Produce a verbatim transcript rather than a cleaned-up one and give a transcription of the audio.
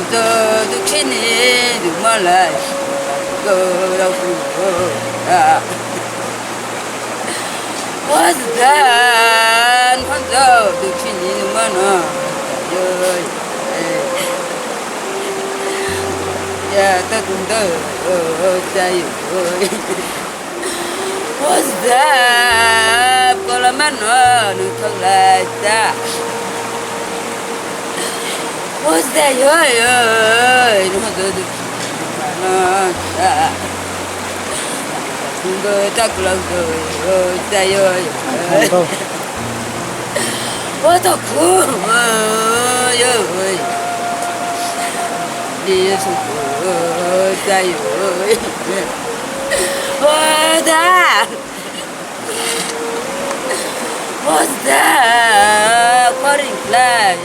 Dukhini dumalai gorok. Hosdan honjo dukhini mano. Ya ta tunda jayoi. Hosda kolamano nuthoglai ta. Hosda yoi yoi nuthoglai ta. Nuthoglai ta. Nuthoglai ta. What a cool. Yoi. Dia suku. Jayoi. Hosda. Hosda. Koring lai.